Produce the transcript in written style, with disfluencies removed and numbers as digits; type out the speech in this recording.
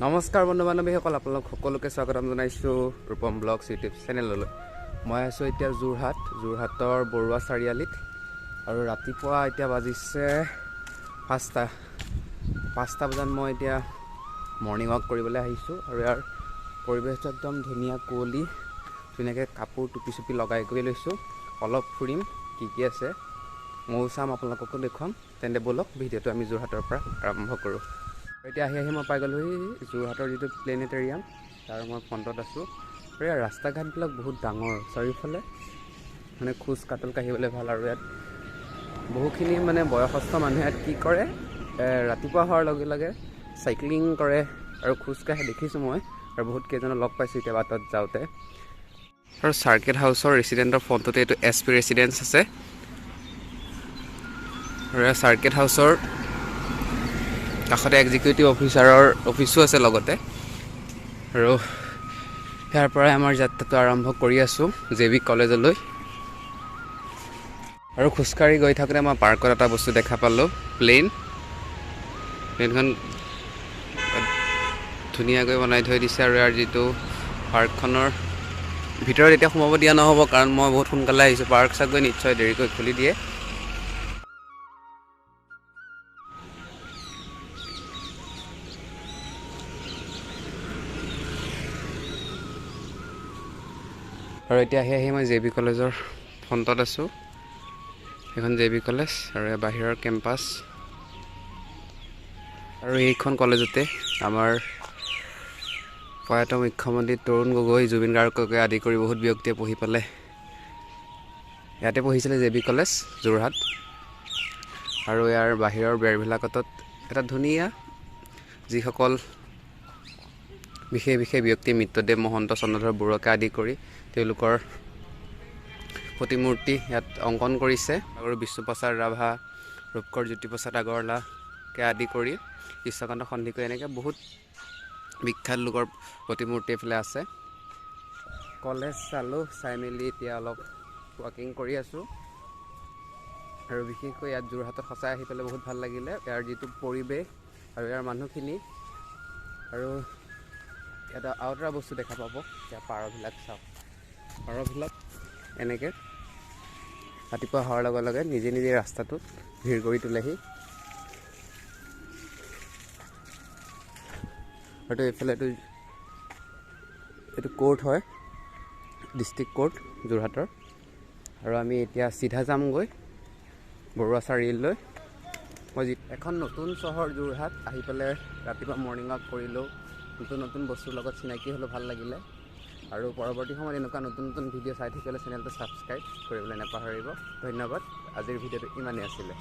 নমস্কাৰ বন্ধু বান্ধৱীসকল, আপোনালোক সকলোকে স্বাগতম জনাইছোঁ ৰূপম ব্লগছ ইউটিউব চেনেললৈ। মই আছোঁ এতিয়া যোৰহাটৰ বৰুৱা চাৰিআলিত আৰু ৰাতিপুৱা এতিয়া বাজিছে পাঁচটা বজাত মই এতিয়া মৰ্ণিং ৱাক কৰিবলৈ আহিছোঁ। আৰু ইয়াৰ পৰিৱেশটো একদম ধুনীয়া, কুঁৱলী, ধুনীয়াকৈ কাপোৰ টুপি চুপি লগাই কৰি লৈছোঁ। অলপ ফুৰিম, কি কি আছে ময়ো চাম, আপোনালোককো দেখুৱাম। তেন্তে ব'লক ভিডিঅ'টো আমি যোৰহাটৰ পৰা আৰম্ভ কৰোঁ। এতিয়া আহি আহি মই পাই গ'লোহি যোৰহাটৰ যিটো প্লেনেটেৰিয়াম, তাৰ মই ফ্ৰণ্টত আছোঁ। আৰু ইয়াৰ ৰাস্তা ঘাটবিলাক বহুত ডাঙৰ, চাৰিওফালে মানে খোজ কাটল কাঢ়িবলৈ ভাল। আৰু ইয়াত বহুখিনি মানে বয়সস্থ মানুহে ইয়াত কি কৰে, ৰাতিপুৱা হোৱাৰ লগে লগে চাইক্লিং কৰে আৰু খোজকাঢ়ে, দেখিছোঁ মই। আৰু বহুত কেইজনক লগ পাইছোঁ এতিয়া বাটত যাওঁতে। আৰু চাৰ্কিট হাউচৰ ৰেচিডেণ্টৰ ফ্ৰণ্টতে এইটো এছ পি ৰেচিডেঞ্চ আছে। আৰু ইয়াৰ চাৰ্কিট হাউচৰ কাষতে এক্সিকিউটিভ অফিচাৰৰ অফিচো আছে লগতে। আৰু ইয়াৰ পৰাই আমাৰ যাত্ৰাটো আৰম্ভ কৰি আছোঁ জে বি কলেজলৈ। আৰু খোজকাঢ়ি গৈ থাকোঁতে মই পাৰ্কত এটা বস্তু দেখা পালোঁ, প্লেনখন ধুনীয়াকৈ বনাই থৈ দিছে। আৰু ইয়াৰ যিটো পাৰ্কখনৰ ভিতৰত এতিয়া সোমাব দিয়া নহ'ব, কাৰণ মই বহুত সোনকালে আহিছোঁ। পাৰ্ক চাগৈ নিশ্চয় দেৰিকৈ খুলি দিয়ে। আৰু এতিয়া আহি আহি মই জে বি কলেজৰ ফ্ৰণ্টত আছোঁ। সেইখন জে বি কলেজ আৰু ইয়াৰ বাহিৰৰ কেম্পাছ। আৰু এইখন কলেজতে আমাৰ প্ৰয়াত মুখ্যমন্ত্ৰী তৰুণ গগৈ, জুবিন গাৰ্গকে আদি কৰি বহুত ব্যক্তিয়ে পঢ়ি পেলাই ইয়াতে পঢ়িছিলে, জে বি কলেজ যোৰহাট। আৰু ইয়াৰ বাহিৰৰ বেৰবিলাকত এটা ধুনীয়া, যিসকল বিশেষ বিশেষ ব্যক্তি মিত্ৰদেৱ মহন্ত, চন্দ্ৰধৰ বৰুৱাকে আদি কৰি তেওঁলোকৰ প্ৰতিমূৰ্তি ইয়াত অংকন কৰিছে। আৰু বিষ্ণুপ্ৰসাদ ৰাভা, ৰূপকৰ জ্যোতিপ্ৰসাদ আগৰৱালাকে আদি কৰি কৃষ্ণকান্ত সন্দিকৈ, এনেকৈ বহুত বিখ্যাত লোকৰ প্ৰতিমূৰ্তি এইফালে আছে। কলেজ চালোঁ, চাই মেলি এতিয়া অলপ ৱাকিং কৰি আছোঁ। আৰু বিশেষকৈ ইয়াত যোৰহাটত সঁচাই আহি পেলাই বহুত ভাল লাগিলে, ইয়াৰ যিটো পৰিৱেশ আৰু ইয়াৰ মানুহখিনি। আৰু ইয়াত আৰু এটা বস্তু দেখা পাব, ইয়াৰ পাৰবিলাক চাওক, পাৰবিলাক এনেকৈ ৰাতিপুৱা হোৱাৰ লগে লগে নিজে নিজে ৰাস্তাটোত ভিৰ কৰি তোলেহি। আৰু এইফালে এইটো কোৰ্ট হয়, ডিষ্ট্ৰিক্ট কোৰ্ট যোৰহাটৰ। আৰু আমি এতিয়া চিধা যামগৈ বৰুৱা চাৰিআলিলৈ। মই এখন নতুন চহৰ যোৰহাট আহি পেলাই ৰাতিপুৱা মৰ্ণিং ৱাক কৰিলোঁ, নতুন নতুন বস্তুৰ লগত চিনাকি হ'লোঁ, ভাল লাগিলে। আৰু পৰৱৰ্তী সময়ত এনেকুৱা নতুন নতুন ভিডিঅ' চাই থাকিলে চেনেলটো ছাবস্ক্ৰাইব কৰিবলৈ নাপাহৰিব। ধন্যবাদ, আজিৰ ভিডিঅ'টো ইমানেই আছিলে।